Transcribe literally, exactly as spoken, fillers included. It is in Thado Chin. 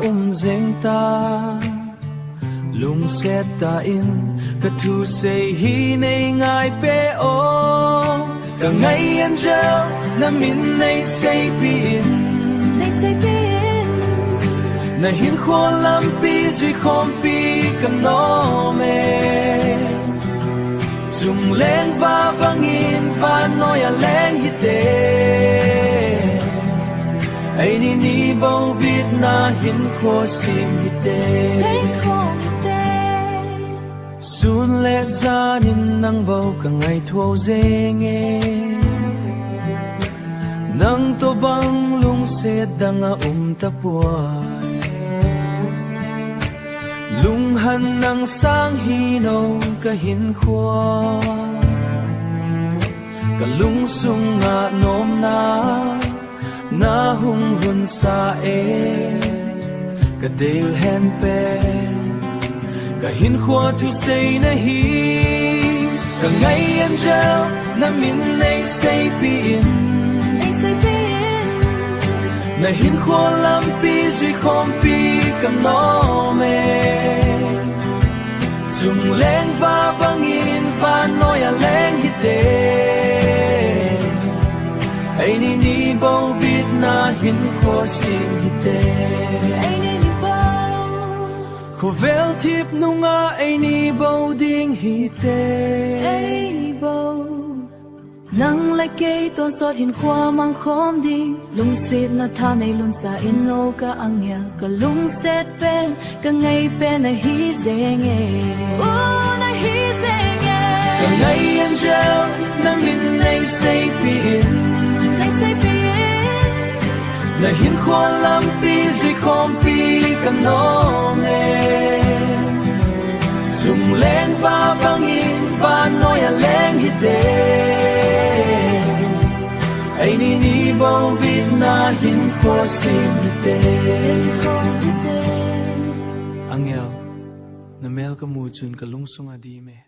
um jeng ta. Lungset tah in ka thusei hi nei ngai peh o. Ka ngai angel, na min nei seipeh in. Nei seipeh in. Na hinkho lampi jui khompi ka nom e. Chungleng va bangin vannoi a leng hite. Eini ni bou bitna hinkho sem hite. Leng khom hite. Sun le jan in nang bou ka ngaito jeng e. Nang tobang lungset dang a um tapoi. Lunghan nang sang hi nom ka hinkho. Ka lungsung a nomna na hung hun sa e. Ka deilhen pen ka hinkho thusei na hi. Ka ngai angel, na min nei seipeh in. Nei seipeh in. Na hinkho lampi jui khompi ka nom e. Chungleng va bangin vannoi a leng hite. Eini ni bou bitna hinkho sem hite. Eini ni bou. Khovel thip nunga eini bou ding hite. Eini bou. Nang le kei tonsot hinkho mang khom ding. Lungsetna thanei lunsa in o ka angel. Ka lungset pen, ka ngai pen ahi jeng e. O, na hi jeng e. Ka ngai angel, na min nei seipeh in. Nei seipeh in. Na hinkho lampi jui khompi ka nom e. Chungleng va bangin vannoi a leng hite. Eini ni bou bitna hinkho sem hite. Angel, na mel ka mu chun ka lungsung a dim e.